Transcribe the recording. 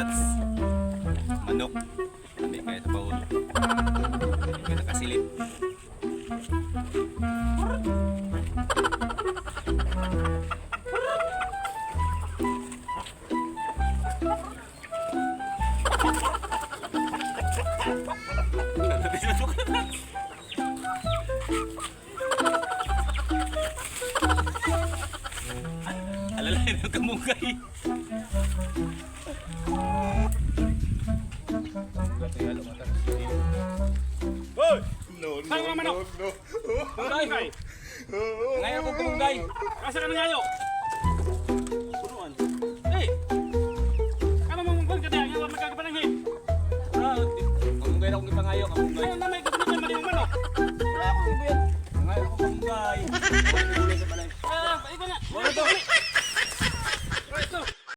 Tats. Manok. Hindi kaya sa baon. Hindi kaya nakasilip. Alalay ng kamunggay. Hoy! No, no, Saan ka manok? no, no. Kamunggay. Ngayon ko kamunggay. Asa ka nangayo?